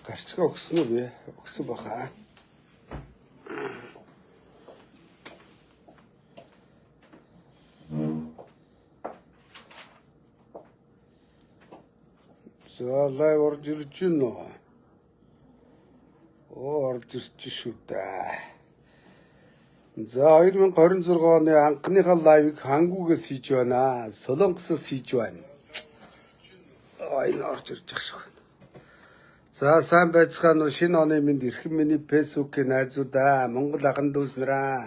Гарчгаа өгсөн үү би? Өгсөн баха. За live орж ирж гин үү? Оо орж ирж шүү дээ. За 2026 оны анхныхаа live ыг Хангугээс хийж байна. Солонгосоос хийж байна. Аа энэ орж ирж байгаа шиг байна. За сайн байцгаана уу? Шинэ оны мэнд эрхэм миний Facebook-ийн найзуудаа, Монгол ахын дүүс нараа.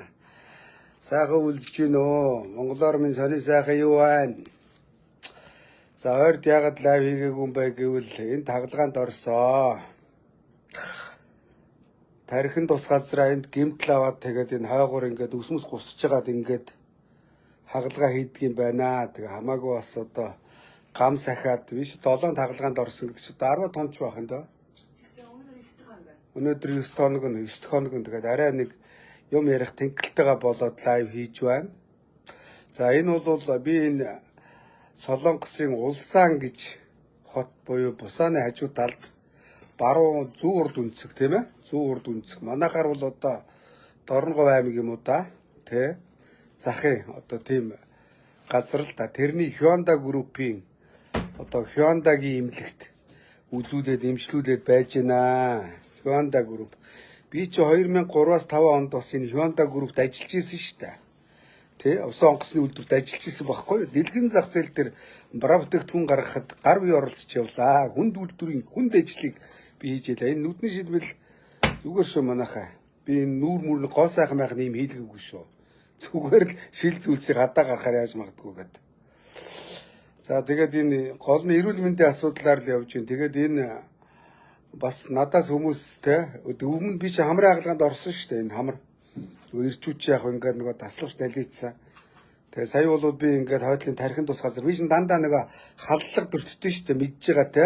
Сайхан үлдэж гин үү? Монголоор минь сони сайхан юу байна? За ойрд яагаад live хийгээгүй юм бэ гэвэл энэ тагалгаанд орсоо. Тархин тус газраа энд гэмтэл аваад тэгээд энэ хойгоор ингээд өсмөс гусч жагаад ингээд хагалгаа хийдэг юм байна. Тэгээ хамаагүй бас одоо гам сахиад биш 7 тагалгаанд орсон гэдэг чинь 10 тонч байх юм даа. Тэгсэн өнөөдөр 9 дахь юм байна. Өнөөдөр 9 хоног нь 9 хоног нь тэгээд арай нэг юм ярих тэнхэлтэйгээ болоод live хийж байна. За энэ бол би энэ Солонгосын Улсан гэж хот буюу Бусааны хажуу талд баруун зүүн урд өнцөг тийм ээ? Зүүн урд өнцөг. Манайхаар бол одоо Дорногов аймаг юм уу да? Тэ? Захын одоо тийм газар л да. Тэрний Hyundai группийн одоо Hyundai-гийн эмнэлэгт үзүүлээд эмчлүүлээд байж байна. Hyundai групп. Би чи 2003-аас 5 онд бас энэ Hyundai группт ажиллаж исэн шүү дээ. Тэ усан онгоцны үйлдвэрт ажиллаж исэн байхгүй юу? Дэлгэн зах зээл дээр бравтэгтүүн гаргахад гар бие оролцож явлаа. Хүнд үйлдвэрийн хүнд ажлыг би хийж ялаа. Энэ нүдний шидвэл зүгээр шүү манайхаа. Би энэ нүүр мүр гоо сайхан майхан юм хийлгээгүй шүү. Зүгээр л шил зүйлсийг гадаа гаргахаар яаж магадгүй гэдэг. За тэгээд энэ гол нь эрүүл мэндийн асуудлаар л явж байна. Тэгээд энэ бас надаас хүмүүс те өмнө би чи хамрын хагалгаанд орсон шүү дээ. Энэ хамар нөгөө ирчүүч яг ингээд нөгөө тасламж далийцсан. Тэгээ сая бол би ингээд хойдлын тархин тус газар би чинь дандаа нөгөө халдлага дөртдөг шүү дээ мэдж байгаа те.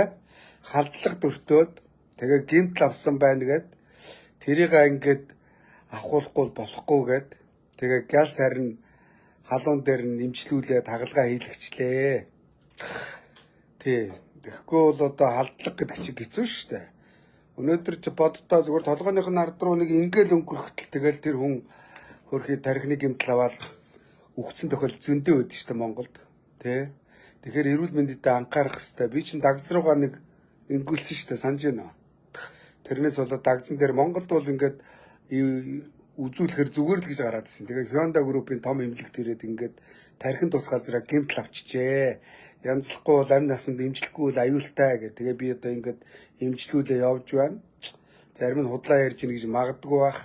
Халдлага дөртөөд тэгээ гэмтэл авсан байна гэд тэрийг ингээд авахулахгүй болохгүй гэд тэгээ гял сарн халуун дээр нь имжлүүлээд хагалгаа хийлгэчлээ. Тий. Тэгэхгүй бол одоо халдлага гэдэг чинь хэцүү шүү дээ. Өнөөдөр чи боддоо зүгээр толгойнх нь ард руу нэг ингээл өнгөрөхтөл тэгэл тэр хүн хөрхий тархины гэмтэл аваад үхсэн тохиолдол зөндөө өгдөө шүү дээ Монголд. Тэ. Тэгэхээр эрүүл мэндэд анхаарах хэрэгтэй. Би чинь дагз руугаа нэг ингүүлсэн шүү дээ санаж байна уу? Тэрнээс болоод дагзан дээр Монголд бол ингээд үзүүлэхэр зүгээр л гэж гараад ирсэн. Тэгээ Hyundai группийн том эмнэлэгт ирээд ингээд тархин тус газраа гэмтэл авчижээ. Янзлахгүй бол амь насанд эмчлэхгүй бол аюултай гэх. Тэгээ би одоо ингээд эмчлүүлээ явж байна. Зарим нь худлаа ярьж ийн гэж магадгүй бах.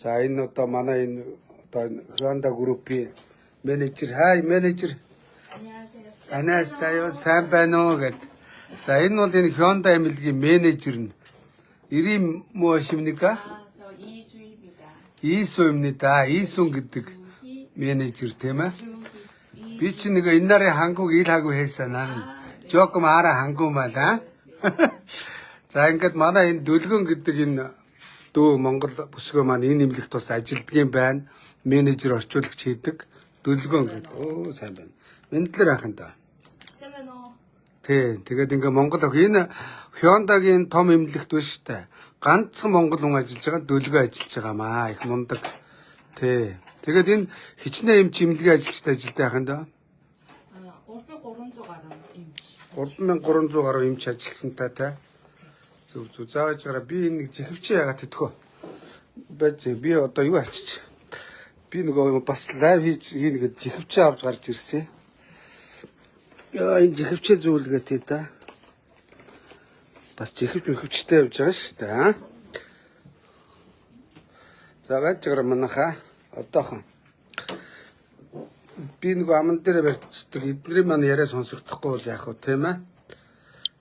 За энэ одоо манай энэ одоо энэ Hyundai группийн менежер, хай менежер. 안녕하세요. Анасайо сайн байна уу гэд. За энэ бол энэ Hyundai эмнэлгийн менежер нь Ирим 무엇입니까? 아, 저 이주희입니다. 이수입니다. 이순 гэдэг 주희, менежер тийм ээ. 주희. Би чи нэг энэ нарын 한국 일하고 했어 난. 아, 네. 조금 알아 한국말 а. За ингээд манай энэ дөлгөн гэдэг энэ дүү Монгол бүсгүй маань энэ эмнэлэгт бас ажилддаг юм байна. Менежер орчуулагч хийдэг. Дөлгөн гэдэг. Оо сайн байна. Мендлэр ахын даа. 세메노. Тий, тэгээд ингээ Монгол ох энэ Hyundai-гийн том эмнэлэгт биш үү? Ганцхан монгол хүн ажиллаж байгаа, дөлгөө ажиллаж байгаамаа. Их мундаг. Тий. Тэгээд энэ хичнээн эмч эмнэлгийн ажилчид ажилдаа яхан даа. 아, 3300 гаруй эмч. 3300 гаруй эмч ажилласан та тий. Зүг зүг зааж гараа би энэ нэг жихвчээ яагаад тэтгэв. Байж би одоо юу ачиж. Би нөгөө бас live хийж хийнэ гэж жихвчээ авч гарч ирсэн. Яа энэ жихвчээ зүйлгээ тий та. Бас жихвч мөхвчтэй явж байгаа шүү дээ. аа. За байж гараа манайхаа одоохон би нөгөө аман дээр барьцдаг эдний маань яриа сонсогдохгүй бол яах вэ тийм ээ.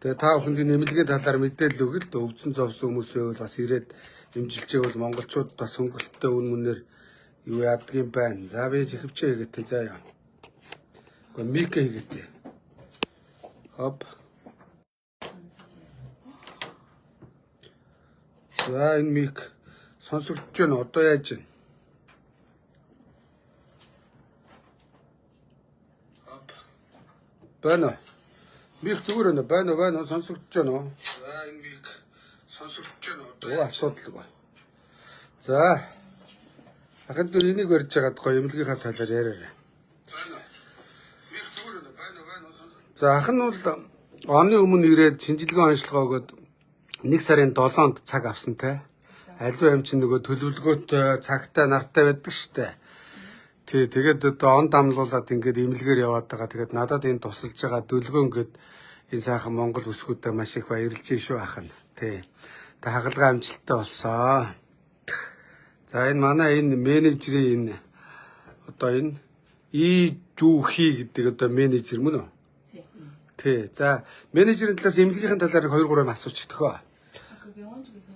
Тэгээ та бүхэнд нэмэлгийн талаар мэдээлэл өгөл дээ. Өвдсөн зовсон хүмүүс байвал бас ирээд эмчилж байвал монголчууд бас хөнгөлөлттэй үн мүнээр юу яадаг юм байна. За би жихвчээ хийгээтэй заа яа. Гэхдээ мик хийгээтэй. Хоп. За энэ мик сонсогдож байна. Одоо яаж вэ? Байна. Мик зүгээр байна. Байна байна сонсогдож байна уу? За энэ мик Сонсогдож байна уу? Оо асуудалгүй. За. Ахын дүү энийг барьж хагаад гоё эмнэлгийнхаа талаар яриарай. За ах нь бол оны өмнө ирээд шинжилгээ онцлогоо өгөөд 1 сарын 7-нд цаг авсан те. Аливаа юм чинь нөгөө төлөвлөгөөтэй, цагтай, нартай байдаг штэ. Тий, тэгээд одоо он дамлуулаад ингээд эмнэлгээр яваад байгаа. Тэгээд надад энэ тусалж байгаа дөлгөө ингээд энэ сайхан Монгол бүсгүйдээ маш их баярлж шүү ах нь. Тий. Тэг хагалгаа амжилттай болсон. За энэ манай энэ менежерийн энэ одоо энэ И Жүүхи гэдэг одоо менежер мөн үү? Тий. Тий. За менежерийн талаас эмнэлгийнхээ талаар 2 3 юм асуучих төхөө. 아, 그 병원 쪽에서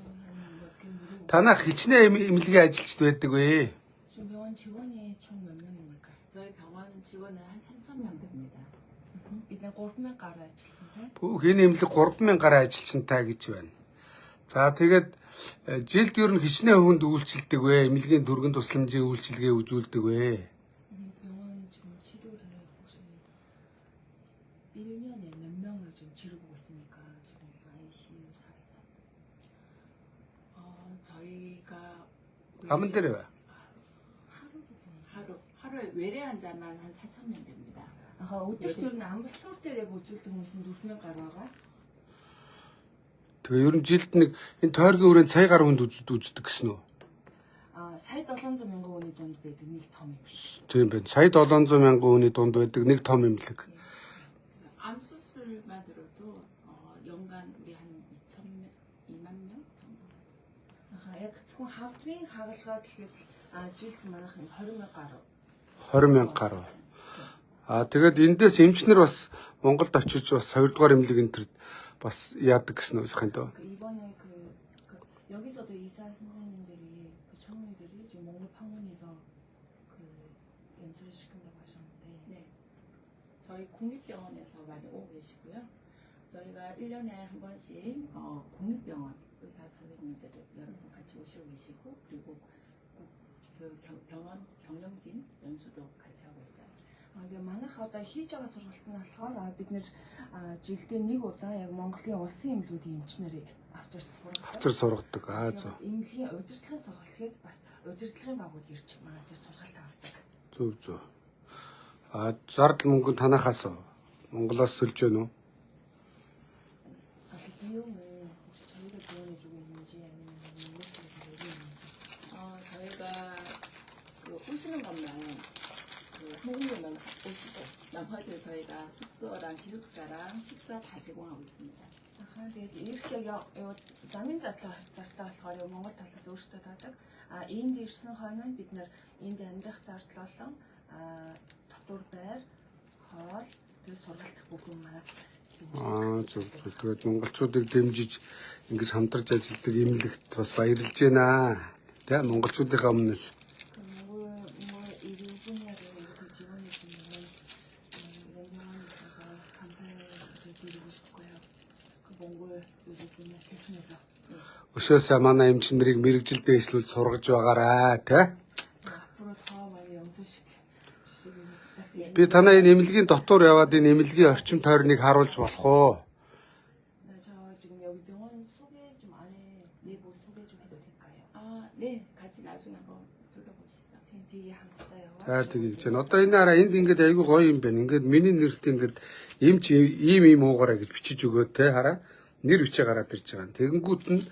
몇개 물어보. Танах хичнээн эмнэлгийн ажилчид байдаг вэ? 지금 병원 직원이 총 몇 명입니까? 저희 병원 직원은 한 3천 명 됩니다. 일단 3명 гаруй ажилтнтай. Бүх энэ эмнэлэг 3000 гаруй ажилчинтай гэж байна. За тэгээд жилд ер нь хичнээн хүнд үйлчилдэг вэ? Эмнэлгийн түргэн тусламжийн үйлчилгээ үзүүлдэг вэ? 병원 지금 치료를 혹시 1년에 몇 명을 지금 치료보고 있습니까? 지금 ICU사에서. 저희가 Аман дээр вэ? 하루로 보면 하루 하루에 외래 환자만 한 4천 명 됩니다. 아까 өдөрт ер нь амбулатори дээр яг үзүүлдэг хүмүүс нь 4000 гаруй байгаа. Тэгээ ер нь жилд нэг энэ тойргийн өрөөнд сая гаруй хүнд үздэг гэсэн үү? А сая 700 мянган хүний дунд байдаг нэг том юм. Тийм байна. Сая 700 мянган хүний дунд байдаг нэг том эмнэлэг. 암 수술만 들어도 연간 우리 한 2천 명, 2만 명 정도 하죠. Аха яг зөвхөн хавдрын хагалгаа гэхэд л, жилд манайх 20 мянга гаруй. 20 мянга гаруй. А тэгээд эндээс эмчнэр бас Монголд очиж бас хоёрдугаар эмнэлэг энэ төрд бас яадаг гэсэн үг юм дөө. 그 이번에 그 여기서도 의사 선생님들이 그 청년들이 지금 몽골 파문에서 그 연수를 시킨다고 하셨는데 네. 저희 국립병원에서 많이 오고 계시고요. 저희가 1년에 한 번씩 국립병원 의사 선생님들을 여러 분 같이 오시고 계시고 그리고 그 병원 경영진 연수도 같이 하고 있어요. Тэгээ манайх одоо хийж байгаа сургалт нь болохоор бид нэр жилдээ нэг удаа яг Монголын улсын эмнэлгүүдийн эмч нарыг авчирч сургадаг. Авчир сургадаг. Аа Тэгээ зөв. бас эмнэлгийн удирдлагын сургалт гээд бас удирдлагын багууд ирж манай дээр сургалт авдаг. Зөв зөв. А зардал мөнгө нь танахаас уу? Монголоос сөлж гэнэ үү? 아, 그 비용은 혹시 저희가 지원해주고 있는지 아니면 몽골 쪽에서 내고 있는지. 저희가 그 오시는 것만 그 항공료만 오시고 나머지는 저희가 숙소랑 기숙사랑 식사 다 제공하고 있습니다. Аа тэгээд ирэх яг замын задлаа зардлаа болохоор яг Монгол талаас өөрсдөө таадаг. А энд ирсэн хойно нь бид нэр энд амьдрах зардал болон дотуур байр, хоол, тэгээд сургалт бүх юм манай талаас. Аа зөв зөв. Тэгээд монголчуудыг дэмжиж ингэж хамтарч ажилладаг эмнэлэгт бас баярлж байна. Тэ монголчуудынхаа өмнөөс. Монгол Монгол 의료 분야를 이렇게 지원해 주는 이런 상황이 있어서 감사를 드리고 싶고요. 그 몽골 의료 분야 대신해서 Өшөөсөө манай эмч нарыг мэргэжил дээшлүүл сургаж байгаарай тэ. 앞으로 더 많이 연수시켜 주시길 부탁드립니다. Би танаа энэ эмнэлгийн дотор яваад энэ эмнэлгийн орчим тойрныг харуулж болох уу? 네, 저 지금 여기 병원 소개 좀 안에 내부 소개 좀 해도 될까요? 아, 네, 같이 나중에 한번 둘러보시죠. 뒤에 хамтдаа яваа. За тэгэж байна. Одоо энэ хараа энд ингээд айгүй гоё юм байна. Ингээд миний нэрт ингээд эмч ийм ийм уугаараа гэж бичиж өгөө те хараа. Нэр бичээ гараад ирж байгаа. Тэгэнгүүт нь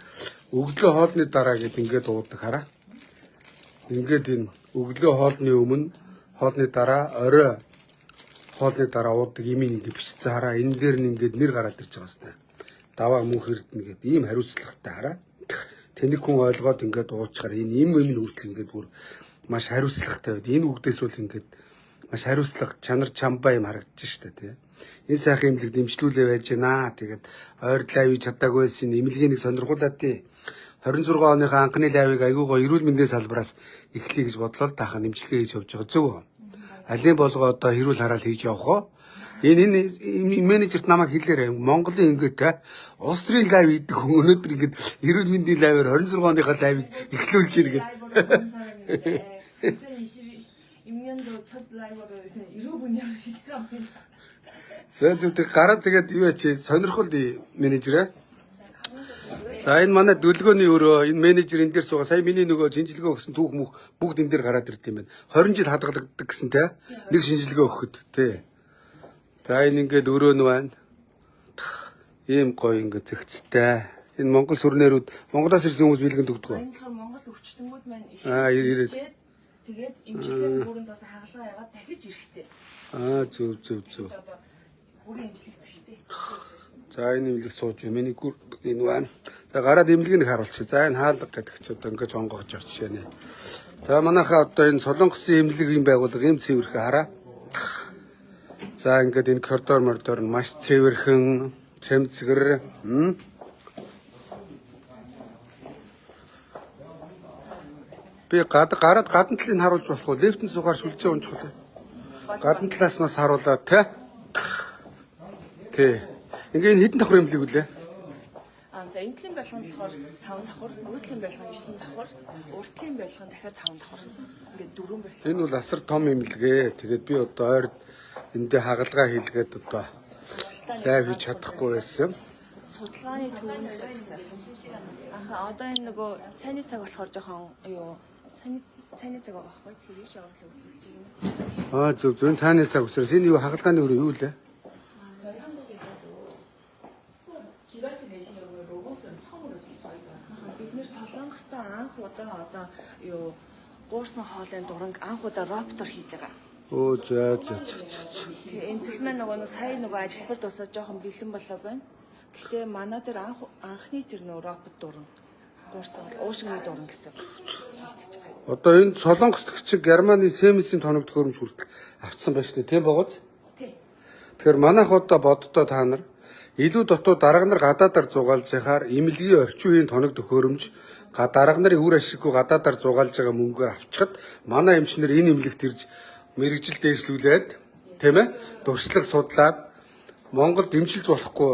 өглөө хоолны дараа гэд ингээд уудаг хараа. Ингээд энэ өглөө хоолны өмнө хоолны дараа орой хоолны дараа уудаг имийг ингээд бичсэн хараа. Энэ дээр нь ингээд нэр гараад ирж байгаа хэвээр. Даваа мөнх эрдэнэ гэд ийм хариуцлагатай хараа. Тэнэг хүн ойлгоод ингээд уучаар энэ им юм нь хүртэл ингээд бүр маш хариуцлагатай байд. Энэ үгдээс бол ингээд маш хариуцлага чанар чамбай юм харагдаж штэ тий. Энэ сайхан эмнэлэг дэмжлүүлээ байж байна. Тэгээд ойр live чадаагүй байсан эмнэлгийн нэг сонирхуулаад тий. 26 оныхоо анхны live ыг айгүй гоё эрүүл мэндийн салбараас эхлэе гэж бодлоо л таахан дэмжлэгээ хийж явж байгаа зөв үү? Алийн болгоо одоо хэрүүл хараал хийж явах уу? Энэ энэ менежерт намайг хэлээрэй. Монголын ингээд те улс төрийн live хийдэг хүн өнөөдөр ингээд эрүүл мэндийн live аар 26 оныхоо live ыг эхлүүлж ийн гэдэг. 라이브를 본 사람인데 2026년도 첫 라이브를 의료 분야로 시작합니다. За тэг гараад тэгээд юу яа чи сонирхол менежерээ. За энэ манай дүлгөөний өрөө, энэ менежер энэ дээр суугаа. Сая миний нөгөө шинжилгээ өгсөн түүх мөх бүгд энэ дээр гараад ирд юм байна. 20 жил хадгалагддаг гэсэн те. Нэг шинжилгээ өгөхөд тий. За энэ ингээд өрөө нь байна. Ийм гоё ингээд зэгцтэй. Энэ Монгол сүрнэрүүд Монголоос ирсэн хүмүүс бэлгэнд өгдөг. Энэ болохоор Монгол өвчтөнгүүд маань их Аа, ирээд. ирчээд тэгээд эмчилгээний бүрэн дуусаа хагалгаа яваад дахиж ирэхтэй. Аа зөв зөв зөв. Одоо бүрэн эмчлэх хэрэгтэй. За энэ эмнэлэг сууж байна. Миний гүр энэ байна. За гараад эмнэлгийг харуулчих. За энэ хаалга гэдэг чи одоо ингэж онгоож явах жишээ нэ. За манайхаа одоо энэ Солонгосын эмнэлэг юм байгууллага ийм цэвэрхэн хараа. За ингээд энэ коридор мордор нь маш цэвэрхэн, цэмцгэр. Би гараад гадна талыг харуулж болох уу? Лифтэн суугаар шүлжээ унжих уу? Гадна талаас нь бас харуулаа тэ. Тэ. Ингээ энэ хэдэн давхар эмнэлэг үлээ? Аа за энэ талын байлган болохоор 5 давхар, нөгөө талын байлган 9 давхар, урд талын байлган дахиад 5 давхар. Ингээд дөрвөн байлган. Энэ бол асар том эмнэлгээ. Тэгээд би одоо ойр эндээ хагалгаа хийлгээд одоо лайв хийж чадахгүй байсан. Судалгааны төвөнд Аха одоо энэ нөгөө цайны цаг болохоор жоохон юу цайны цаг байгаа байхгүй тэр ийш орлоо үзүүлж байгаа. Аа зөв зөв энэ цааны цаг учраас энэ юу хагалгааны өрөө юу лээ? 저희 한국에서도 기관지 내시경을 로봇으로 처음으로 지금 저희가 Бид нэр Солонгостой анх удаа одоо юу гуурсан хоолын дуранг анх удаа роботоор хийж байгаа. Өө за за за за. Тэгээ энэ тал маань нөгөө нэг сая нөгөө ажилбар дуусаад жоохон бэлэн болоог байна. Гэхдээ манай дээр анхны тэр нөгөө робот дуран гуурсан уушигны дуран гэсэн хийгдэж байгаа. Одоо энэ Солонгос төгчиг Германы Семенсийн тоног төхөөрөмж хүртэл авцсан байна шүү дээ. Тийм богоц? Тий. Тэгэхээр манайх одоо боддоо та нар илүү дутуу дарга нар гадаадаар зугаалж яхаар эмнэлгийн орчин үеийн тоног төхөөрөмж дарга нарын үр ашиггүй гадаадаар зугаалж байгаа мөнгөөр авчихад манай эмчнэр энэ эмнэлэгт ирж мэрэгжил дээшлүүлээд тийм ээ туршлага судлаад Монголд эмчилж болохгүй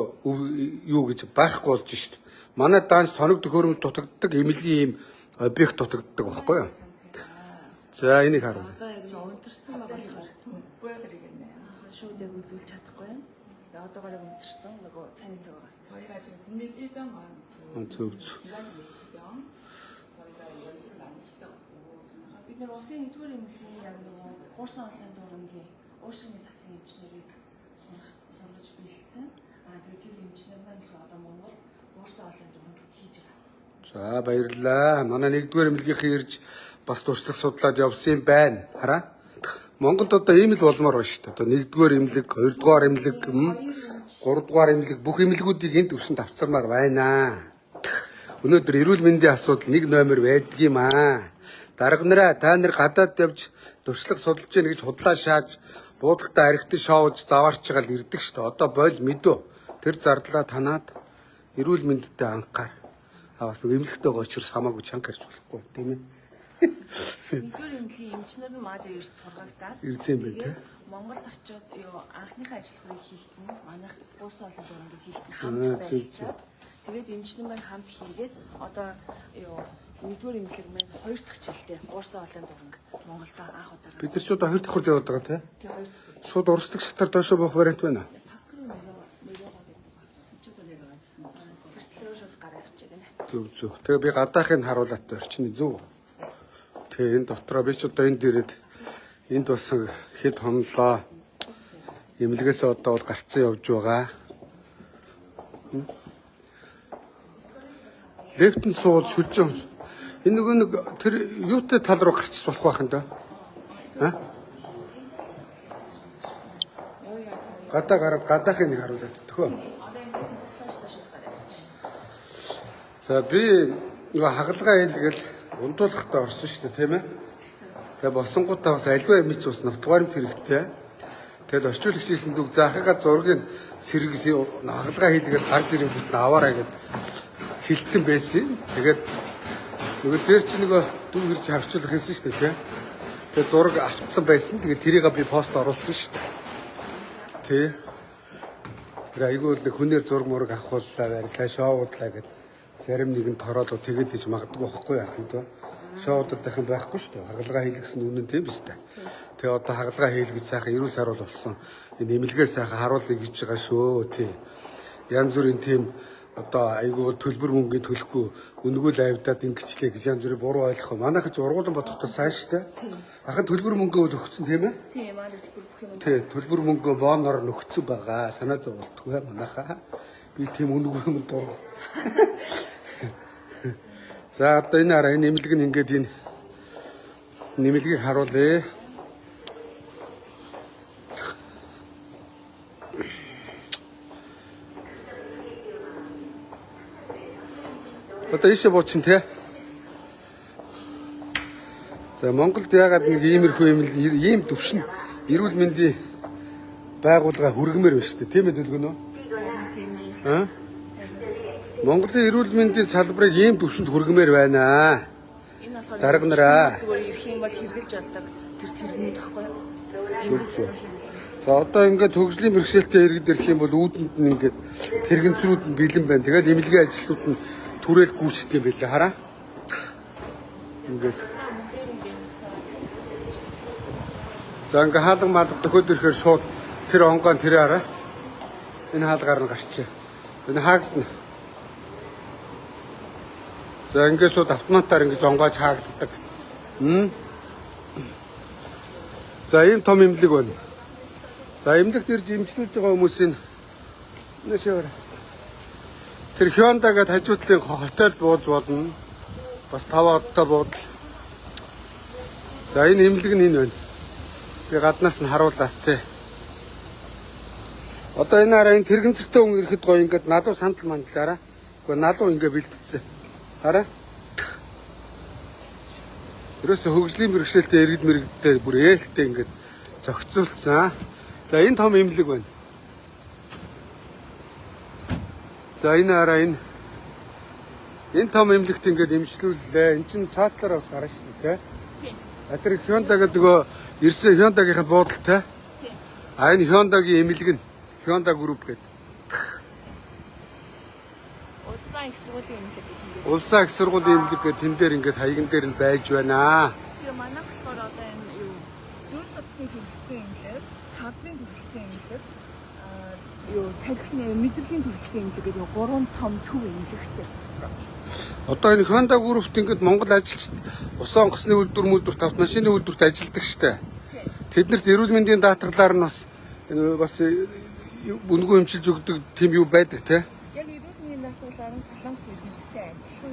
юу гэж байхгүй болж шít. Манай даанч тоног төхөөрөмж дутагддаг эмнэлгийн ийм объект дутагддаг байхгүй юу? За энийг харуул. Одоо яг нэг унтарсан байгаа болохоор 못 보여드리겠네요. шууд яг үзүүлж чадахгүй байна. Тэгээ одоогоор яг унтарсан нөгөө цайны цаг байгаа. 저희가 지금 국립 1병원 어, 그 저. 기관지 내시경 저희가 연수를 많이 시켰고 지금 Бид нар улсын нэгдүгээр эмнэлгийн яг нөгөө гуурсан хоолын дурангийн уушигны тасгийн эмчнэрийг сургаж бэлдсэн. Аа тэгээ тэр эмчнэр маань л одоо Монгол гуурсан хоолын дуранг хийж байгаа. За баярлалаа. Манай нэгдүгээр эмнэлгийнхээ ирж бас туршлага судлаад явсан юм байна. Хараа. Монголд одоо ийм л болмоор байна шүү дээ. Одоо нэгдүгээр эмнэлэг, хоёрдугаар эмнэлэг, гуравдугаар эмнэлэг бүх эмнэлгүүдийг энд төвшөнд авцармаар байна. Өнөөдөр эрүүл мэндийн асуудал нэг номер байдгийм аа. Дарга нараа та нар гадаад явж туршлага судалж гин гэж худлаа шааж буудалтай аригт шоовж заваарч байгаа л ирдэг шүү дээ. Одоо бойл мэдөө. Тэр зардлаа танаад эрүүл мэндэд анхаар. А бас нэг эмнэлэгтэй гоочрс хамаагүй чанга ирж болохгүй тийм ээ. Нэгдүгээр эмнэлгийн эмчнэр нь маа дээр ирж сургагдаад Ирсэн юм байна, тэгээд Монголд очиод юу анхныхаа ажиллахыг хийхэд нь манайх гуурсан хоолын дурангийг хийхэд нь Аа, хамт зөв, байрлаад тэгээд эмчнэр маань хамт хийгээд одоо юу нэгдүгээр эмнэлэг маань хоёр дахь жилдээ гуурсан хоолын дуранг Монголд анх удаага Бид нар ч одоо хоёр давхар яваад байгаа тийм. Тэгээ хоёр дахь Шууд урсдаг шатар доошо буух вариант байна. пак руу нөрөөгөө гэдэг байна. 이쪽으로 내려가시면 Тэр талаар шууд гараа авчиг гинэ. Зөв зөв. Тэгээ би гадаахыг харуулаад орчин зөв. Тэгээ энэ дотроо би ч одоо энд ирээд энд бас хэд хонлоо. Эмнэлгээс одоо бол гарцсан явж байгаа. Лефтэн сууд шүлжэн. Энэ нөгөө нэг тэр юутай тал руу гарчиж болох байх юм да. А? 여기가 저희 Гадаа гараад гадаахыг нэг харуулаад төхөө. Одоо энэ талаас шууд гараа авчиг. За би нөгөө хагалгаа хийлгээл унтуулахтаа орсон шүү дээ тийм ээ. Тэгээ босонгуудаа бас аливаа юм чи бас нотгоормт хэрэгтэй. Тэгэл орчуулагч хийсэн дүг за ахыгаа зургийг сэргээс хагалгаа хийлгээд гарч ирэнгүүт нь аваарай гэд хилцсэн байсан. Тэгээд нөгөө дээр чи нөгөө дүү ирж орчуулах хийсэн шүү дээ тийм. Тэгээ зураг автсан байсан. Тэгээд тэрийг би пост оруулсан шүү дээ. Тий. Тэр айгүй л нэг хүнээр зураг мураг авахуллаа барилаа, шоудлаа гэд зарим нэгэн тороолоо тэгээд иж магадгүй байхгүй яах юм дөө. Шоудах юм байхгүй шүү дээ. Хагалгаа хийлгэсэн үнэн тийм биз дээ. Тэгээ одоо хагалгаа хийлгэж сайхан эрүүл саруул болсон. Энэ эмнэлгээ сайхан харуулъя гэж байгаа шүү тий. Янз бүрийн тийм Одоо айгүй төлбөр мөнгөний төлөхгүй үнэгүй лайвдаад ингэчлээ гэж янз бүрийн буруу ойлгох. Манайх ч ургуулan бодохдоо сайн штэ. Ахын төлбөр мөнгөө бол өгсөн тийм ээ? Тийм, манай төлбөр бүх юм. Тий, төлбөр мөнгөө боноор нөхцөн байгаа. Санаа зовлтгүй манайхаа. Би тийм үнэгүй юм дург. За одоо энэ хараа энэ нэмлэг нь ингээд энэ нэмлэгийг харуулъя. Одоо ийшээ буучин те. За Монголд яагаад нэг иймэрхүү юм л ийм төвшин эрүүл мэндийн байгууллага хүргэмээр байна шүү дээ. Тийм ээ төлгөнөө? Тийм ээ. Аа? Монголын эрүүл мэндийн салбарыг ийм төвшөнд хүргэмээр байна. Энэ болохоор Дарга нараа. Зүгээр ирэх юм бол хэрглэж болдог. Тэр тэргүүд тахгүй юу? Зөв зөв. За одоо ингээд хөгжлийн бэрхшээлтэй иргэд ирэх юм бол үүдэнд нь ингээд тэрэгэнцрүүд нь бэлэн байна. Тэгэл эмнэлгийн ажилтнууд нь түрээл гүйцэтгэх юм байлээ хараа. Ингээд. За ингээ хаалга маалга дөхөөд ирэхээр шууд тэр онгоон тэр хараа. Энэ хаалгаар нь гарчээ. Энэ хаагдана. За ингээд шууд автоматар ингэж онгойж хаагддаг. За ийм том эмнэлэг байна. За эмнэлэгт ирж эмчлүүлж байгаа хүмүүсийн нэшээр тэр Hyundai гэдэг хажуутлын хотелд бууж болно. Бас 5 одтой буудал. За энэ эмнэлэг нь энэ байна. Би гаднаас нь харуулаа тий. Одоо энэ хараа энэ тэрэгэнцэртэй хүн ирэхэд гоё ингээд налуу сандал мандлаараа. Гэхдээ налуу ингээд бэлтцсэн. Хараа. Ерөөсө хөгжлийн бэрхшээлтэй иргэд мэрэгдтэй бүр ээлтэй ингээд зохицуулсан. За энэ том эмнэлэг байна. За энэ хараа энэ том эмнэлэгт ингээд эмчлүүллээ. Энд чинь цаатлаараа бас гарна шүү дээ, тий. Тийм. А тэр Hyundai гэдэг нөгөө ирсэн Hyundai-гийнхаа буудалтай. Тийм. А энэ Hyundai-гийн эмнэлэг нь Hyundai Group гэдэг. Улсын их сургуулийн эмнэлэг гэх юм. Улсын их сургуулийн эмнэлэг гэдэг тэн дээр ингээд хаяган дээр нь байж байна. Тэгээ манайх болохоор одоо энэ юу зүүн судасны төрөлцсөн эмнэлэг, хавдрын төрөлцсөн эмнэлэг, аа юу тархины мэдрэлийн төрөлцсөн эмнэлэг гэдэг гурван том төв эмнэлэгтэй. Одоо энэ Hyundai Group-т ингээд Монгол ажилчид усан онгоцны үйлдвэр мүлдвэрт автомашины үйлдвэрт ажилладаг штэ. Тэднэрт эрүүл мэндийн даатгалаар нь бас энэ бас үнэгүй эмчилж өгдөг тийм юу байдаг те. Яг эрүүл мэндийн даатгалаар нь Солонгос иргэдтэй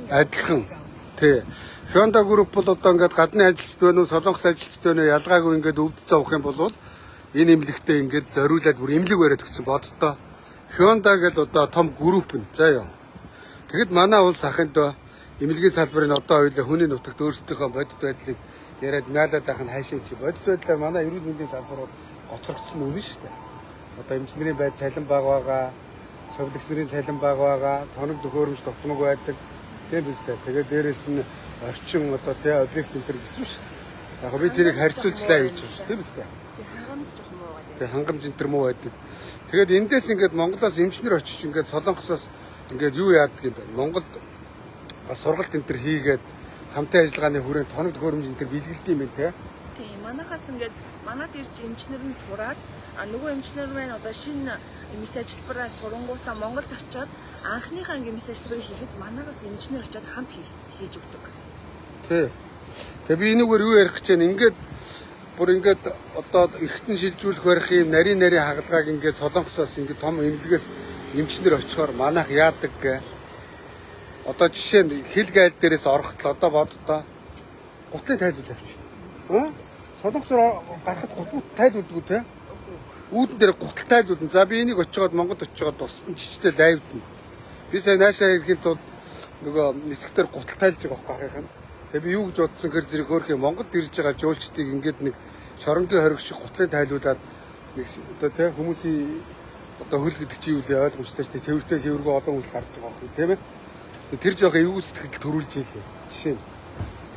адилхан. Адилхан. Тий. Hyundai Group бол одоо ингээд гадны ажилчид байна уу, Солонгос ажилчид байна уу ялгаагүй ингээд өвдөж зовх юм бол энэ эмнэлэгтээ ингээд зориулаад бүр эмнэлэг бариад өгсөн боддоо. Hyundai гэл одоо том групп нь. За ёо. Тэгэд манай улс ахын дөө эмнэлгийн салбарын одоо хоёлаа хүний нутагт өөрсдийнхөө бодит байдлыг яриад мяалаад байх нь хайшаа чи. Бодит байдлаар манай эрүүл мэндийн салбар бол гоцрогдсон үнэн шүү дээ. Одоо эмч нарын байд цалин бага байгаа, совилогч нарын цалин бага байгаа, тоног төхөөрөмж тогтмог байдаг. Тийм биз дээ. Тэгээд дээрэс нь орчин одоо тий объект энэ төр хэцүү шүү дээ. Яг би тэрийг харьцуулж лайв хийж байгаа шүү. Тийм биз дээ. Тэг хангамж жоохон муу байдаг. Тэг хангамж энэ төр муу байдаг. Тэгээд эндээс ингээд Монголоос эмчнэр очиж ингээд Солонгосоос ингээд юу яадаг юм бэ? Монголд бас сургалт энэ төр хийгээд хамтын ажиллагааны хүрээнд тоног төхөөрөмж энэ төр бэлгэлдэг юм байна те. Тийм, манайхаас ингээд манад ирж эмчнэр нь сураад а нөгөө эмчнэр маань одоо шинэ мэс ажилбараа сурангуудаа Монголд очиод анхныхаа ингээд мэс ажилбарыг хийхэд манайхаас эмчнэр очиод хамт хийж өгдөг. Тий. Тэгээ би энэгээр юу ярих гэж байна? Ингээд бүр ингээд одоо эргэтэн шилжүүлэх барих юм нарийн нарийн хагалгааг ингээд Солонгосоос ингээд том эмнэлгээс эмчнэр очихоор манайх яадаг гэ. Одоо жишээ нь хил гайл дээрээс ороход л одоо боддоо гутлын тайлбар авчих. Хөө? Солонгосоор гарахад гутал тайлбардаг те? Үүдэн дээр гутал тайлбарна. За би энийг очиод Монголд очиод тусдан жижигтэй лайвдна. Би сая наашаа ирэхэд тул нөгөө нисгтэр гутал тайлж байгаа байхгүй ахынх нь. Тэгээ би юу гэж бодсон хэр зэрэг хөөрхий Монголд ирж байгаа жуулчдыг ингээд нэг шоронгийн хориг шиг гутлын тайлуулад нэг одоо те хүмүүсийн одоо хөл гэдэг чи юу лээ ойлгомжтой ч цэвэртэй цэвэргүй олон хүмүүс гарч байгаа байхгүй тийм ээ. Тэр жоох эвгүй сэтгэл төрүүлж ийлээ. Жишээ нь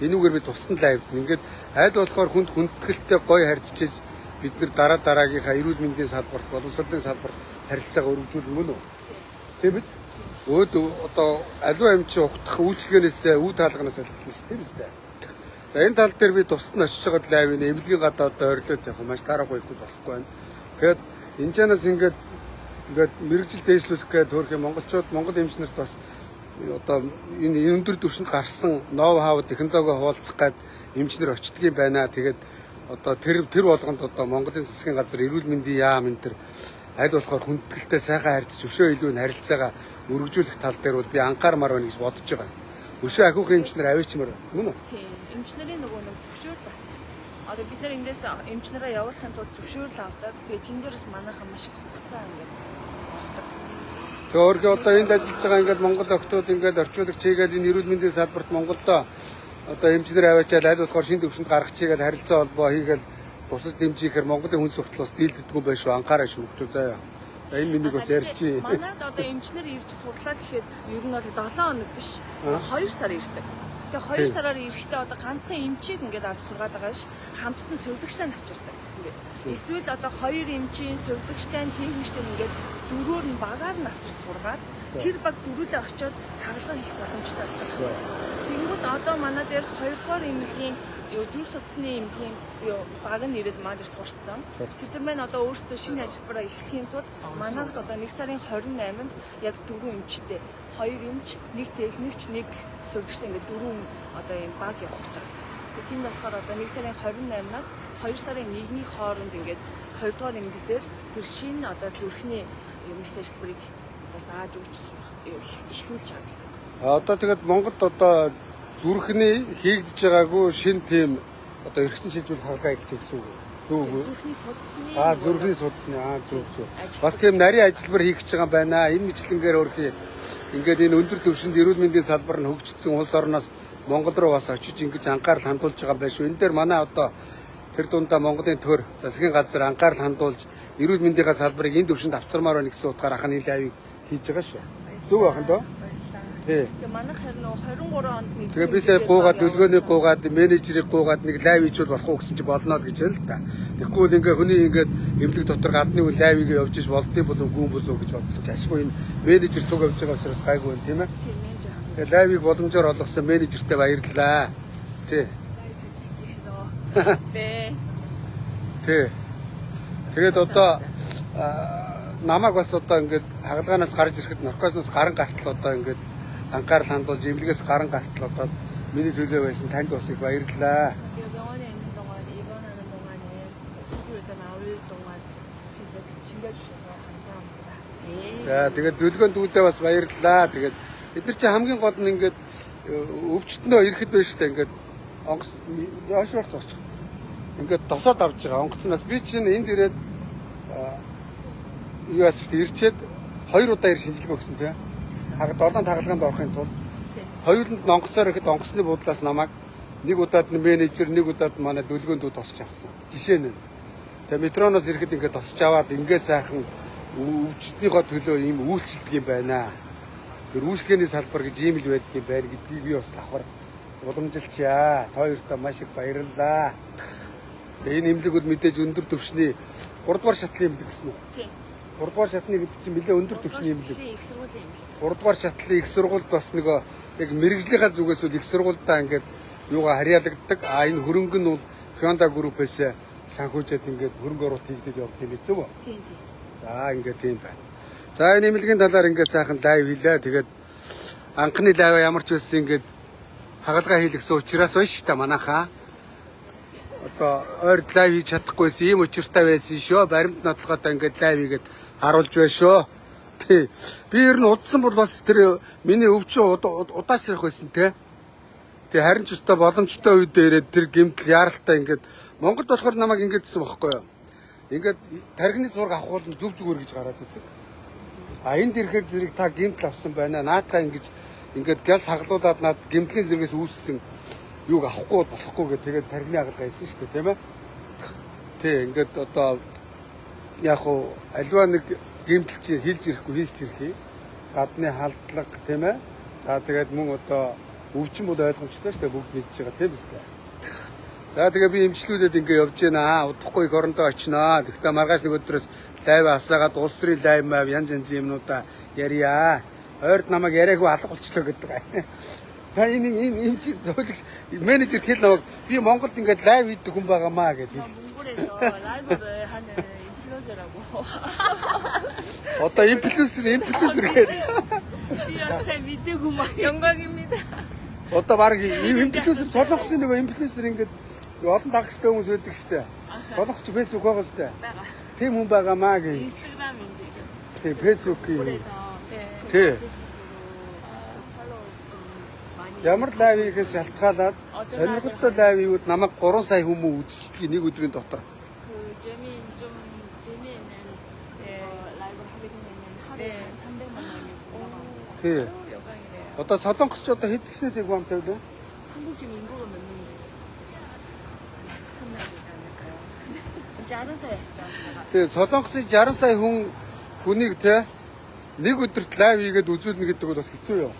энүүгээр би тусдан лайвд. Ингээд аль болохоор хүнд хүндэтгэлтэй гоё харьцаж бид нэр дараа дараагийнхаа эрүүл мэндийн салбарт, боловсролын салбарт харилцаагаа өргөжүүлнэ мөн үү? Тийм биз? Өөд одоо аливаа юм чи угтах үйлчлэгээнээс үе таалганаас алхална шүү тийм биз дээ. За энэ тал дээр би тусад нь очиж байгаа лайвын эмнэлгийн гадаа одоо орилоод явах маш дараагүй ихгүй болохгүй байна. Тэгээд энэ чанаас ингээд Ингээд мэргэжил дээшлүүлэх гээд хөөрхөн монголчууд Монгол эмч нарт бас одоо энэ өндөр түвшинд гарсан ноу хау технологи хуваалцах гээд эмч нар очдөг юм байна. Тэгээд одоо тэр болгонд одоо Монголын засгийн газар эрүүл мэндийн яам энэ төр аль болохоор хүндэтгэлтэй сайхан харьцаж өшөө илүү н харилцаагаа өргөжүүлэх тал дээр бол би анхаармаар байна гэж бодож байгаа. Өшөө ахиухан эмч нар аваачмаар байна. Мөн үү? Тийм. Эмч нарын нөгөө нэг зөвшөөрөл бас одоо бид нар эндээс эмч нараа явуулахын тулд зөвшөөрөл авдаг. Тэгээ тэн дээрээс манайхан маш их хугацаа ингээд ордог. Тэгээ өөрхөн одоо энд ажиллаж байгаа ингээд Монгол охтууд ингээд орчуулагч хийгээл энэ эрүүл мэндийн салбарт Монголдо одоо эмчнэр аваачаал аль болохоор шин төвшөнд гаргах чигээл харилцаа холбоо хийгээл тусаж дэмжихээр Монголын хүн суртал бас дийлддэггүй байх шүү, анхаарай шүү хүмүүс заяа. За энэ миний бас ярьчих. Манайд одоо эмчнэр ирж сурлаа гэхэд ер нь бол 7 хоног биш 2 сар ирдэг. Тэгээ 2 сараар ирэхдээ одоо ганцхан эмчийг ингээд авч сургаад байгаа ш. Хамтд нь сувилагчтай нь авчирдаг. Ингээд. Эсвэл одоо хоёр эмчийн сувилагчтай нь техникчтэй нь ингээд дөрөөр нь багаар нь авчирч сургаад тэр баг дөрүлээ очиод хагалгаа хийх боломжтой болж байгаа. Тэнгүүд одоо манай дээр 2 дугаар эмнэлгийн зүрх судасны эмнэлгийн баг нь ирээд манай дээр сурцсан. Тэд нар маань одоо өөрсдөө шинэ ажилбараа эхлэхийн тулд манайхс одоо 1 сарын 28-нд яг дөрвөн эмчтэй, хоёр эмч, нэг техникч, нэг сувилагчтай ингээд дөрвөн одоо ийм баг явах гэж байгаа. Тэгээ тийм болохоор одоо 1 сарын 28-наас 2 сарын 1-ний хооронд ингээд 2 дугаар эмнэлэг дээр тэр шинэ одоо зүрхний мэс ажилбарыг одоо зааж өгч сурах эхлүүлж байгаа гэсэн. Одоо тэгэд Монголд одоо зүрхний хийгдэж байгаагүй шинэ тийм одоо эрхтэн шилжүүлэх хагалгаа хийж гэсэн үг. Зүг үү? Зүрхний судасны. Зүрхний судасны. Зүг зүг. Бас тийм нарийн ажилбар хийх гэж байгаа юм байна. Энэ мэтлэнгээр өөрхий ингээд энэ өндөр түвшинд эрүүл мэндийн салбар нь хөгжсөн улс орноос Монгол руу бас очиж ингэж анхаарал хандуулж байгаа юм байна шүү. Энэ дээр манай одоо тэр дундаа Монголын төр засгийн газар анхаарал хандуулж эрүүл мэндийн салбарыг энэ түвшинд авчирмаар байна гэсэн утгаар ахны live хийж байгаа шүү. Зөв байх нь дөө? Тий. Тэгээ манайх харин нөгөө 23 онд нэг Тэгээ би сая гуугаад дүлгөөнийг гуугаад менежерийг гуугаад нэг live хийжүүл болох уу гэсэн чи болно л гэж хэлээ л та. Тэгэхгүй бол ингээ хүний ингээд эмнэлэг дотор гадны үн live хийгээ явж иж болдсон болов гүн болов гэж бодсон чи ашгүй энэ менежер цуг явж байгаа учраас гайгүй юм тийм ээ. Тийм менежер. Тэгээ live ыг боломжоор олгосон менежертэй баярлалаа. Тий. 네. Тий. Тэгээд одоо намайг бас одоо ингээд хагалгаанаас гарч ирэхэд наркозноос гарan гартал одоо ингээд анхаарал хандуулж эмнэлгээс гарan гартал одоо миний төлөө байсан танд бас их баярлалаа. 제가 병원에 있는 동안 입원하는 동안에 수술에서 나올 동안 계속 챙겨주셔서 감사합니다. 네. За тэгээд дүлгэн дүүдээ бас баярлалаа. Тэгээд бид нар чи хамгийн гол нь ингээд өвчтнөө ирэхэд байж та ингээд онгоц яашрах зогсчих. Ингээд досоод авч байгаа онгоцноос би чинь энд ирээд юу яасан ч ирчээд 2 удаа ир шинжилгээ өгсөн тийм. Хаг 7 тагалгаанд орохын тулд хоёуланд нь онгоцоор ирэхэд онгоцны буудлаас намайг нэг удаад нь менежер, нэг удаад нь манай дүлгэн дүү тосч авсан. Жишээ нь. Тэгээ метроноос ирэхэд ингээд тосч аваад ингээ сайхан өвчтнийхөө төлөө ийм үйлчлдэг юм байна. Тэр үйлчлэгээний салбар гэж ийм л байдаг юм байна гэдгийг би бас давхар уламжилчаа. Та хоёртоо маш их баярлалаа. Тэгээ энэ эмнэлэг бол мэдээж өндөр түвшний 3 дугаар шатлын эмнэлэг гэсэн үү? Тийм. 3 дугаар шатны гэдэг чинь нэлээ өндөр түвшний эмнэлэг. Их сургуулийн эмнэлэг. 3 дугаар шатлын их сургуульд бас нөгөө яг мэрэгжлийнхаа зүгээс бол их сургуульдаа ингээд юугаа харьяалагддаг. А энэ хөрөнгө нь бол Hyundai Group-ээс санхүүжээд ингээд хөрөнгө оруулалт хийгдэж явд юм зөв үү? Тийм тийм. За ингээд тийм байна. За энэ эмнэлгийн талаар ингээд сайхан live хийлээ. Тэгээд анхны live ямар ч байсан ингээд хагалгаа хийлгэсэн учраас байна шүү дээ манайхаа. Одоо ойр live хийж чадахгүйсэн ийм учиртай байсан шүү. Баримт нотлоход ингээд live хийгээд харуулж байна шүү. Тий. Би ер нь удсан бол бас тэр миний өвчин удаашрах байсан те. Тий харин ч өстой боломжтой үед ирээд тэр гэмтэл яаралтай ингээд Монголд болохоор намайг ингээд гэсэн бохгүй юу. Ингээд тархины зураг авах бол зүг зүгээр гэж гараад идэг. А энд ирэхээр зэрэг та гэмтэл авсан байна. Наатаа ингэж ингээд гяс хаглуулад над гэмтлийн зэргээс үүссэн юуг авахгүй болохгүй гэх тэгээд тархины хагалгаа хийсэн шүү дээ, тийм ээ. Тий, ингээд одоо яг уу альва нэг гэмтэл чи хилж ирэхгүй хийж ирэх. Гадны халдлага тийм ээ. За тэгээд мөн одоо өвчин бол ойлгомжтой шүү дээ, бүгд мэдж байгаа тийм үстэй. За тэгээ би эмчлүүлээд ингээ явж гэнэ. Удахгүй их орондоо очиноо. Тэгтээ маргааш нэг өдрөөс live асаагаад улс төрийн live мав янз янзын юмнуудаа ярья. Ойрд намайг яриаггүй алга болчлоо гэдэг. Та энэ энэ энэ чи зөөлөгч менежерт хэл намайг би Монголд ингээд live хийдэг хүн байгаамаа гэж. 저 몽골에서 라이브를 하는 인플루언서라고. Одоо инфлюенсер гэдэг. Би бас сайн мэдээгүй маа. 영광입니다. Одоо баг инфлюенсер Солонгосын нөгөө инфлюенсер ингээд олон дагагчтай хүмүүс байдаг штэ. Солонгосч Facebook байгаа штэ. байгаа. Тийм хүн байгаамаа гэж. Instagram энэ дээр. Тий, Facebook-ийн. 그래서 네. Тий. 페이스북으로 팔로워 수 많이 Ямар live хийхээс шалтгаалаад сонирхолтой live хийвэл намайг 3 сая хүмүүс үзчихдэг нэг өдрийн дотор. 그 재미 좀 재미있는 네. 라이브를 하게 되면 하루에 네. 한 300만 명이 올라갑니다. Тий. 아유, 영광이네요. Одоо Солонгос ч одоо хэд гэснээс их хамт тавилаа? 한국 지금 인구가 몇 명이시죠? 엄청나게 되지 않을까요? 작은 사이 제가 Тэгээ Солонгосын 60 сая хүн хүнийг те нэг өдөрт live хийгээд үзүүлнэ гэдэг бол бас хэцүү юу?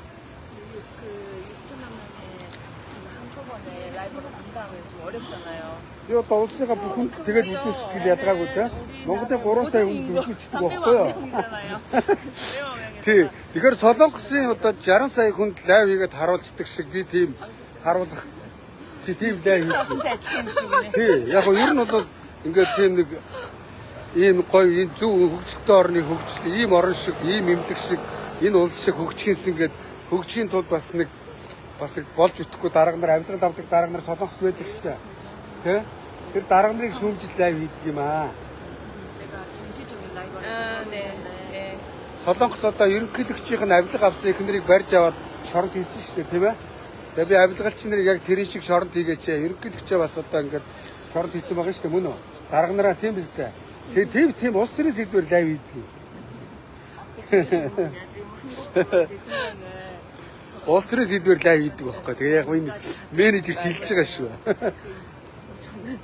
그 6천만 명의 지금 한꺼번에 라이브를 한다면 좀 어렵잖아요. Би одоо улсынхаа бүх хүнд тэгээд үзүүлчихдэг ялгаагүй те. Монголын 3 сая хүнд үзүүлчихдэг байхгүй юу? Тий. Тэгэхээр Солонгосын одоо 60 сая хүнд live хийгээд харуулцдаг шиг би тийм харуулах тий, тийм live хийж. адилхан юм шиг нэ. Тий. Яг нь ер нь бол ингээд тийм нэг ийм гоё энэ зөв хөгжилтэй орны хөгжил, ийм орн шиг, ийм эмнэлэг шиг, энэ улс шиг хөгжихээс ингээд хөгжихийн тулд бас нэг болж өгөхгүй дарга нар авилгал авдаг дарга нар Солонгос байдаг шүү дээ. Тэ? Тэр дарга нарыг шүүмжил live хийдэг юм аа. 제가 정치적인 라이브를 아, 네. 네. Солонгос одоо ерөнхийлөгчийнх нь авилга авсан их нарыг барьж аваад шоронд хийсэн шүү дээ, тийм ээ? Тэгээ би авилгалч нарыг яг тэрэн шиг шоронд хийгээч. Ерөнхийлөгчөө бас одоо ингээд шоронд хийсэн байгаа шүү дээ, мөн үү? Дарга нараа тийм биз дээ. Тэгээ тийм тийм улс төрийн сэдвээр live хийдэг. 지금 한국 대통령을 Улс төрийн сэдвээр live хийдэг байхгүй. Тэгээ яг энэ менежерт хэлж байгаа шүү. 저는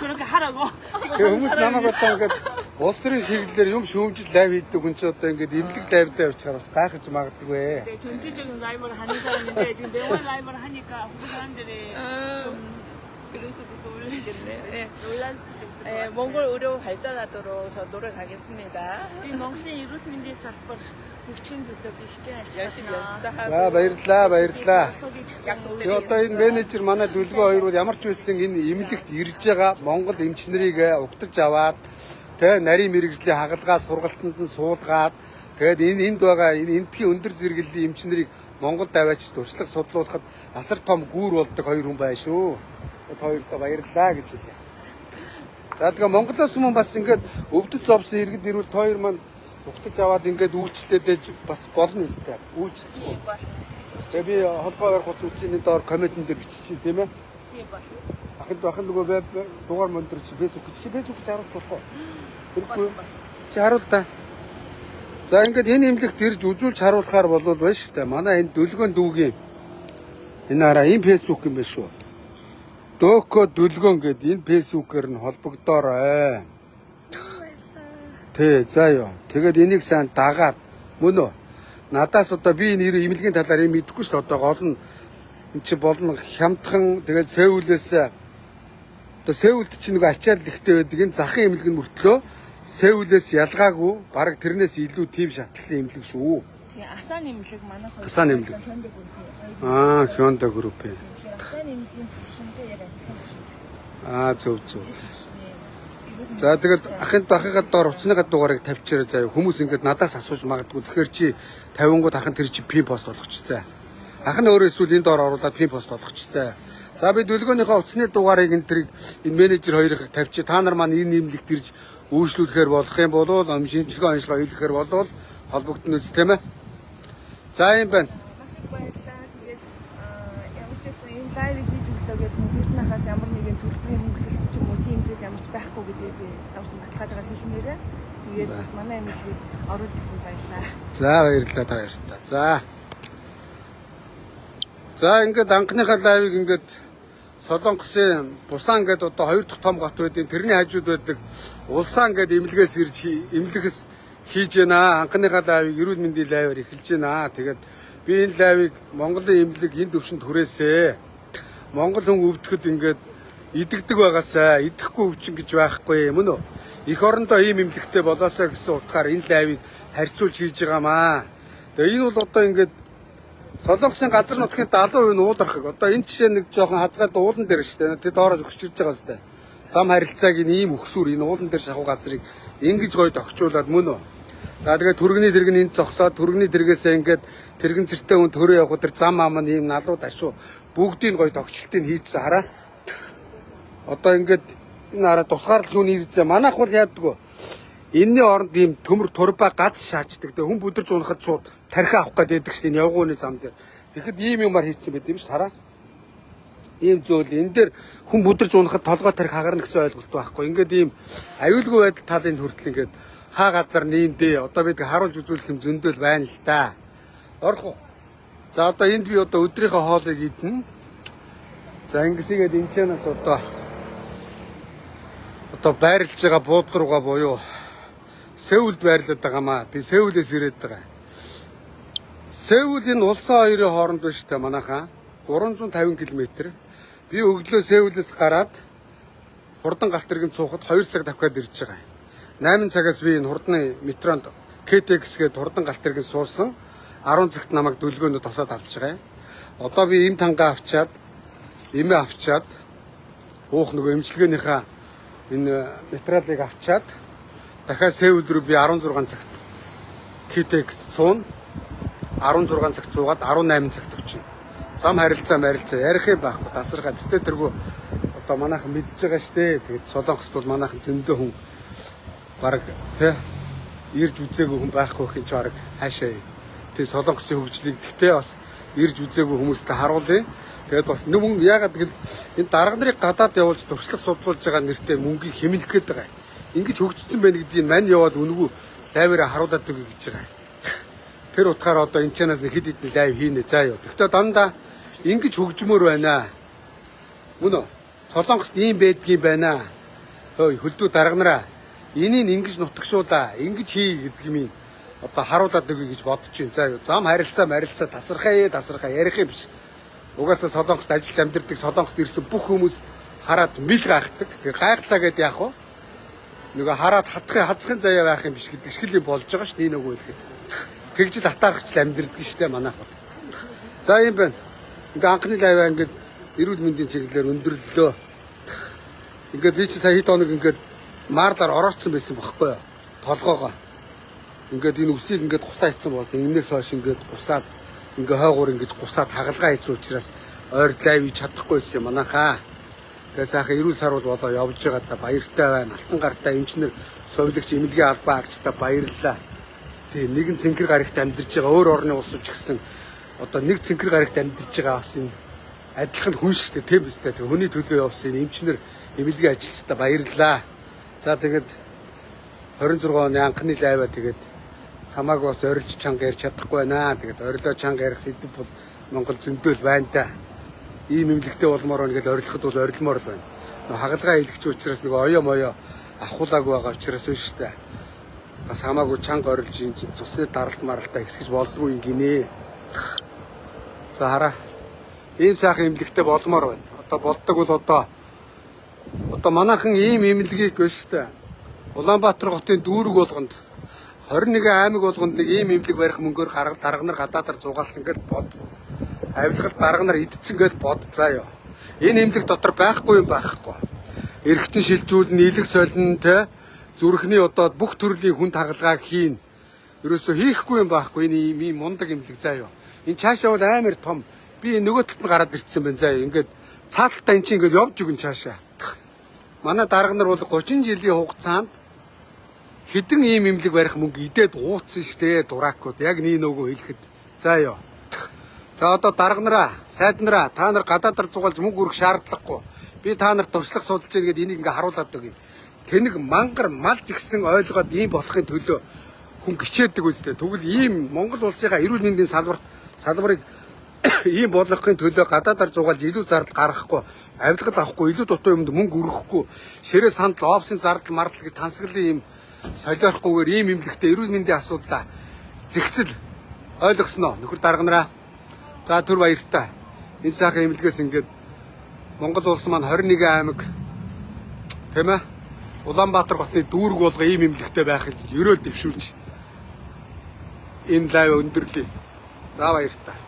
그렇게 하라고 지금 Тэгээ 하는 хүмүүс 사람이 намайг одоо ингээд улс төрийн чиглэлээр юм шүүмжил live хийдэг хүн чи одоо ингээд эмнэлэг live дээр явчихаар бас гайхаж магадгүй. 이제 전체적인 라이브를 하는 사람인데 지금 매월 라이브를 하니까 한국 사람들이 아, 좀 그럴 수도 놀랄 수 있겠네요. 네. 놀랄 수도 있을 것 네, 같아요. 몽골 의료 발전하도록 저 노력하겠습니다. Би Монголын эрүүл мэндийн салбар хөгжихийн төлөө би хичээн ажиллана. 열심히 연수도 하고. За баярлалаа, баярлалаа. 약속드리겠습니다. Тэгээ одоо энэ менежер манай Дүлгөө хоёр бол ямар ч байсан энэ эмнэлэгт ирж байгаа Монгол эмч нарыг угтаж аваад тэ нарийн мэргэжлийн хагалгаа сургалтанд нь суулгаад тэгээд энэ энд байгаа энэ энтхийн өндөр зэрэглэлийн эмч нарыг Монголд аваач туршлага судлуулахад асар том гүүр болдог хоёр хүн байна шүү. Та хоёртоо баярлалаа гэж хэлье. За тэгээ Монголоос өмнө бас ингээд өвдөж зовсон иргэд ирвэл та хоёр маань угтаж аваад ингээд үйлчлээд ээж бас болно үстэй. Үйлчлэх. Тийм болно. Тэгээ би холбоо барих хуц үтсийн доор комментэн дээр биччихье тийм ээ. Тийм болно. Ахын ахын нөгөө веб дугаар мөн дээр чи Facebook чи Facebook чи харуулж болох уу? Хэрэггүй. Болно болно. Чи харуул та. За ингээд энэ эмнэлэгт ирж үзүүлж харуулахаар болвол байна шүү дээ. Манай энэ Дүлгөөн дүүгийн энэ хараа энэ Facebook юм байна шүү. Дөөкө Дүлгөөн гээд энэ Facebook-ээр нь холбогдоорой. Тий, за ёо. Тэгээд энийг сайн дагаад мөн үү? Надаас одоо би энэ эмнэлгийн талаар юм мэдэхгүй шүү дээ. Одоо гол нь эн чи болно хямдхан тэгээд Сеулээс одоо Сеулд чи нэг ачаал ихтэй байдаг энэ захын эмнэлэг нь мөртлөө Сеулээс ялгаагүй бараг тэрнээс илүү тийм шатлалын эмнэлэг шүү. Тийм Асан эмнэлэг манай хоёр. Асан эмнэлэг. Хёндэ групп. Аа, Hyundai Group-ийн. Тэгэхээр Асан эмнэлгийн түвшинтэй яг адилхан түвшин гэсэн. Аа, зөв зөв. Түвшний эрүүл За тэгэл ахын ахыгаа доор утасныхаа дугаарыг тавьчаарай заяа. Хүмүүс ингээд надаас асууж магадгүй. Тэгэхээр чи 50-гууд ахын тэр чи pin post болгочихцай. Ах нь өөрөө эсвэл энэ доор оруулаад pin post болгочихцай. За би Дүлгөөнийхөө утасны дугаарыг энэ тэрийг энэ менежер хоёрыг тавьчих. Та нар маань энэ нэмлэгт ирж үйлчлүүлэхээр болох юм бол шинжилгээ онцлогоо хийлгэхээр болвол холбогдно үст тийм ээ. За юм байна. Маш их баярлалаа. Тэгээд ямар ч байсан энэ live хийж өглөө гэдэг нь эрдэнэхээс ямар нэгэн төлбөрийн хөнгөлөлт ч юм уу тийм зүйл ямар ч байхгүй гэдгийг би ямар ч баталгаатайгаар хэлмээрээ. Тэгээд бас манай эмнэлгийг оруулж ирсэн баярлалаа. За баярлалаа та хоёртаа. За. За ингээд анхныхаа live ыг ингээд Солонгосын Бусан гэдэг одоо хоёр дахь том гот байдیں۔ Тэрний хажууд байдаг Улсан гэдэг эмнэлгээс ирж эмнэлгээс хийж байна. Анхныхаа live ыг эрүүл мэндийн live аар эхэлж байна. Тэгээд би энэ live ыг Монголын эмнэлэг энэ төвшөнд хүрээсэ. Монгол хүн өвдөхөд ингээд идэгдэг байгаасай, идэхгүй өвчин гэж байхгүй мөн үү? Эх орондоо ийм эмнэлэгтэй болоосаа гэсэн утгаар энэ live ыг харьцуулж хийж байгаамаа. Тэгээ энэ бол одоо ингээд Солонгосын газар нутгийн 70% нь уулархаг. Одоо энэ жишээ нэг жоохон хазгайд уулан дээр шүү дээ. Тэ доороос өгчирж байгаа сте. Зам харилцааг энэ ийм өгсүр энэ уулан дээр шахуу газрыг ингэж гоё тохижуулаад мөн үү? За тэгээд түргэний тэрэг нь энд зогсоод түргэний тэргээсээ ингээд тэргэн цэртэй хүн төрөө явах тэр зам ам нь ийм налуу дашуу бүгдийг гоё тогтчлтыг хийцсэн хараа. Одоо ингээд энэ хараа тусгаарлал хүн ирсэн. Манайх бол яадгүй. Энийний оронд ийм төмөр турба гац шаачдаг. Тэгээ хүн бүдэрч унахад шууд тархи авах гээд байдаг шин явгууны зам дээр. Тэгэхэд ийм юмар хийцсэн байт юм ш хараа. Ийм зүйл энэ дээр хүн бүдэрч унахад толгой тархи хагарна гэсэн ойлголт байхгүй. Ингээд ийм аюулгүй байдал талын хүртэл ингээд хаа газар ниймдээ. Одоо бид харуулж үзүүлэх юм зөндөл байна л да. Орох уу? За одоо энд би одоо өдрийнхөө хоолыг идэнэ. За ингэсгээд энэ чанаас одоо байрлаж байгаа буудлын руугаа буюу Сеулд байрлаад байгаа маа. Би Сеулээс ирээд байгаа. Сеул энэ улсын хоёрын хооронд байна шүү дээ манайхаа. 350 км. Би өглөө Сеулээс гараад хурдан галт тэрэгэн цуухад 2 цаг давхиад ирж байгаа. 8 цагаас би энэ хурдны метронд KTX гээд хурдан галт тэрэгэн суусан. 10 цагт намайг дүлгөөнөд тосоод авч байгаа юм. Одоо би им тангаа авчаад, эмээ авчаад, уух нөгөө эмчилгээнийхээ энэ материалыг авчаад дахиад Сеул рүү би 16 цагт KTX сууна. 16 цагт суугаад 18 цагт очино. Зам харилцаа марилцаа ярих юм байхгүй тасархаа тэртээ тэргүй одоо манайхан мэдж байгаа штэ. Тэгээд Солонгост бол манайхан зөндөө хүн бараг тэ ирж үзээгүй хүн байхгүй хин ч бараг хаашаа. Тэгээд Солонгосын хөгжлийг тэгтээ бас ирж үзээгүй хүмүүстээ харуулъя. Тэгээд бас нүмэн яагаад гэвэл энэ дарга нарыг гадаад явуулж туршлага судлуулж байгаа нэртэй мөнгийг хэмнэх гээд байгаа. Ингэж хөгжсөн байх гэдгийг мань яваад үнэгүй лайваараа харуулад өгье гэж байгаа. Тэр утгаараа одоо энэ чанаас нэг хэд хэдэн лайв хийнэ заа юу. Гэхдээ дандаа ингэж хөгжмөр байна. Мөн үү? Солонгост ийм байдгийн байна. Хөөе хөлдөө дарга нараа энийг ингэж нутагшуулаа, ингэж хий гэдэг юм одоо харуулад өгье гэж бодож байна. За юу. Зам харилцаа марилцаа тасархай тасархай ярих юм биш. Угаасаа Солонгост ажил амьдардаг, Солонгост ирсэн бүх хүмүүс хараад мэл гайхдаг. Тэгээ гайхлаа гэд яах вэ? Нөгөө хараад хатхын хазхын заяа байх юм биш гэдэг шиг л юм болж байгаа шүү дээ нөгөө хэлэхэд. Тэгж л атаархч л амьдэрдэг шүү дээ манайх бол. За юм байна. Ингээ анхны лайваа ингээд эрүүл мэндийн чиглэлээр өндөрлөлөө. Ингээд би чи сая хэд хоног ингээд маарлаар ороочсон байсан байхгүй юу? Толгоогоо. Ингээд энэ үсийг ингээд гусаа хийцэн болсон. Энээс хойш ингээд гусаад ингээ хойгуур ингэж гусаад хагалгаа хийсэн учраас ойр лайв хийж чадахгүй байсан юм манайхаа. Тэгээ сайхан эрүүл саруул болоо явж байгаа та баяртай байна. Алтан гартаа эмчнэр сувилагч эмнэлгийн албаа агчтай баярлалаа. Тийм нэгэн цэнхэр гарагт амьдарч байгаа өөр орны улсууд ч гэсэн одоо нэг цэнхэр гарагт амьдарч байгаа бас энэ адилхан хүн шүү дээ тийм биз дээ. Тэгээ хүний төлөө явсан энэ эмчнэр эмнэлгийн ажилчдаа баярлалаа. За тэгээд 26 оны анхны лайваа тэгээд хамаагүй бас орилж чанга ярьж чадахгүй байна. Тэгээд орилоо чанга ярих сэдэв бол Монгол зөндөөл байна да. Ийм эмнэлэгтэй болмоор байна гэж орилоход бол орилмоор л байна. Нөгөө хагалгаа хийлгч учраас нөгөө оёо моёо авахулаагүй байгаа учраас биш үү. Бас хамаагүй чанга орилж ин чинь цусны даралт маралтаа ихсгэж болдгүй юм гинэ. За хараа. Ийм сайхан эмнэлэгтэй болмоор байна. Одоо болдог бол одоо манайхан ийм эмнэлгийг биш үү. Улаанбаатар хотын дүүрэг болгонд 21 аймаг болгонд нэг ийм эмнэлэг барих мөнгөөр дарга нар гадаадаар зугаалсан гэж бод. Авилгал дарга нар идсэн гэж бод заа юу. Энэ эмнэлэг дотор байхгүй юм байхгүй. Эргэтэн шилжүүлнэ, илэг солино те зүрхний одоо бүх төрлийн хүн тагалгааг хийн. Ерөөсөө хийхгүй юм байхгүй энэ ийм ийм мундаг эмнэлэг заа юу. Энэ цаашаа бол амар том. Би энэ нөгөө талд нь гараад ирсэн байна заа юу. Ингээд цааталтаа эн чинь ингээд явж өгөн цаашаа. Манай дарга нар бол 30 жилийн хугацаанд хэдэн ийм эмнэлэг барих мөнгө идээд ууцсан штэ дуракууд яг нэг нөгөө хэлэхэд за ёо. За одоо дарга нараа, сайд нараа та нар гадаадар зугаалж мөнгө өрөх шаардлагагүй. Би та нарт туршлага судалж байгаа гэдээ энийг ингээ харуулад өгье. Тэнэг мангар малж гисэн ойлгоод ийм болохын төлөө хүн гिचээдэг үстэй. Тэгвэл ийм Монгол улсынхаа эрүүл мэндийн салбарыг ийм болгохын төлөө гадаадар зугаалж илүү зардал гаргахгүй, авилгал авахгүй, илүү дутуу юмд мөнгө өрөхгүй, ширээ сандал, офисын зардал мардал гэж тансаглалын ийм солиорохгүйгээр ийм эмнэлэгтэй эрүүл мэндийн асуудлаа зэгцэл ойлгосноо нөхөр дарга нараа. За түр баяртай. Энэ сайхан эмнэлгээс ингээд Монгол улс маань 21 аймаг тийм ээ Улаанбаатар хотны дүүрэг болго ийм эмнэлэгтэй байхыг ерөөл дэвшүүлж энэ лайв өндөрлөе. За баяртай.